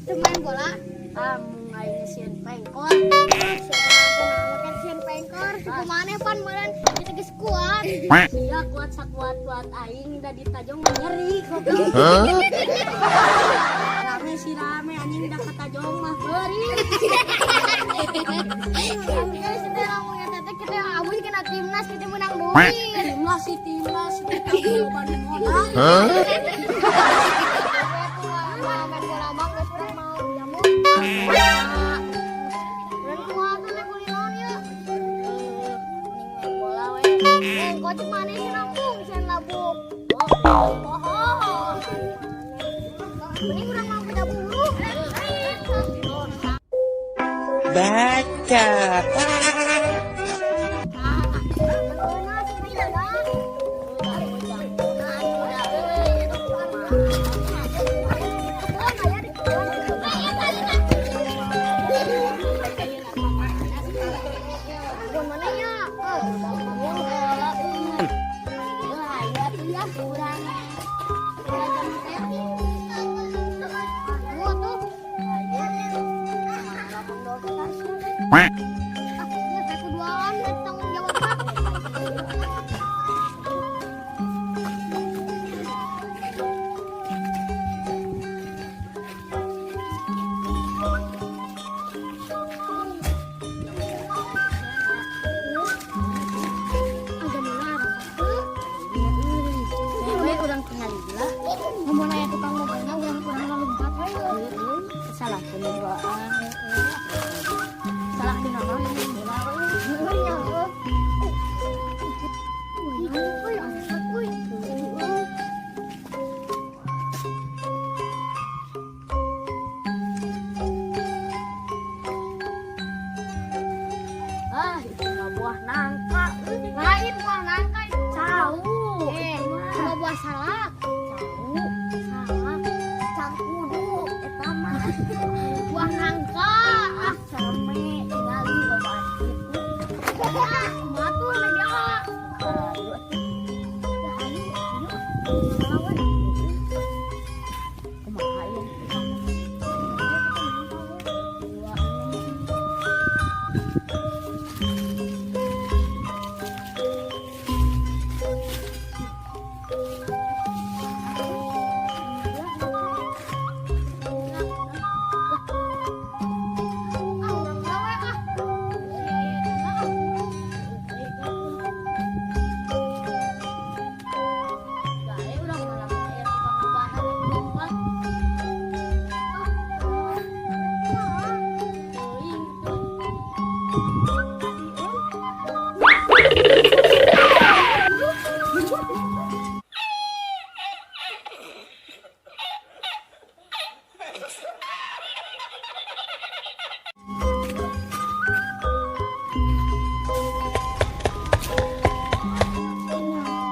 Teu main bola? Ah, mun aing sieun pengkor. Makan sieun pengkor, ku maneh pan meureun kita geus kuat. Sia kuat sakuat-kuat aing da ditajong mah nyeri goblok. Rame si rame anjing, da katajong mah beuring. Kali kita lamun eta teh kita abus kena timnas, kita menang duit. Timnas si timnas kita loba nu modal. Main bola mah geus urang mau jamu. Urang kumaha tuh nek kulinoan ieu? Eh, mending main bola we. Eh, kocek maneh sih nambung, sieun labuk. Oh, oh. Mending urang mau ke buru. Baca. Tanggung jawab. Urang tinggal lah. Ngomong aya tukang mobilnya, urang urang lompat we. Salah punya doa. Salah di nama. Heuh nya heuh. Wih, euy, asap euy. Heuh. Ah, itu mah buah nangka. Lain buah nangka itu. Cau. Eh, Itu mah. cuma buah salak. Cau. Salak. Cangkudu eta mah. Buah nangka. Ah, sereme tingali loba kitu. Ah, kumaha tuh lagi ah. Ayo atuh. Ya ayo, ayo. Salah we. Kumaha ieu? Dua. Ah, urang gawe ah. Iya, ah. Gae urang malah aya tukang bahan lompat. Teuing tuh. Tadi euy.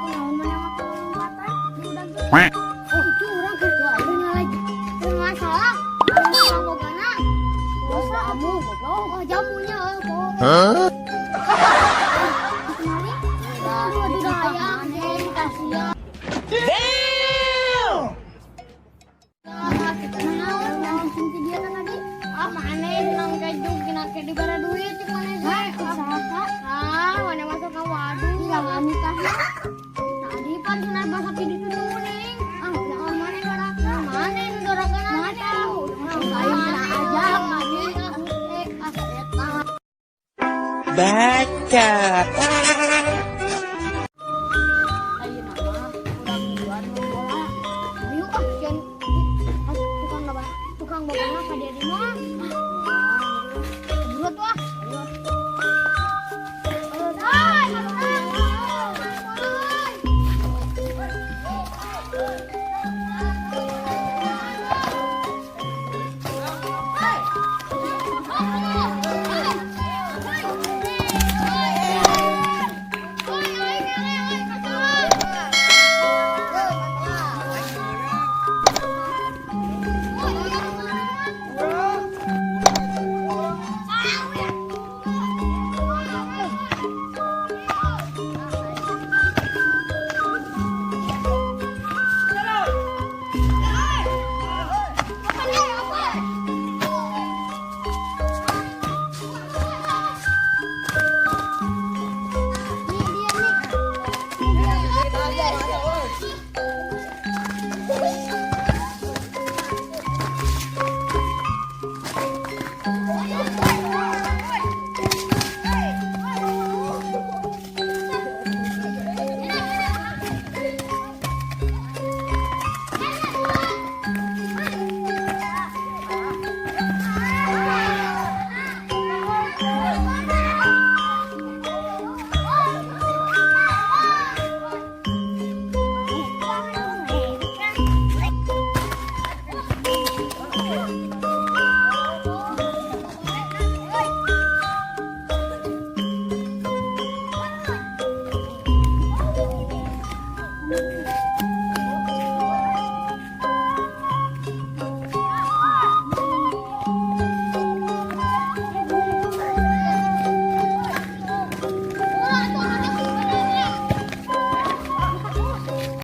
Kunaon maneh mah lompat teh? Udah gitu. Oh, itu urang keur lagi keur masalah. Tukang bogana. Oh, jamu goblok. Oh, jamunya euy, kok. Huh? Kenali? Aduh, aduh, ayam, kasihan. Damn! Naon, naon sing ti dia kan tadi? Ah, maneh nang keju kena ke dibere duit cek maneh ge. Usaha. Ah, maneh masuk ka waduh. Jangan nikahnya. Tadi pan cenah basa ti ditu ning. Ah, jangan maneh doraka. Maneh nu doraka. Maneh anu. Aing kena ajak maneh. Eh, ah, eta. Baca.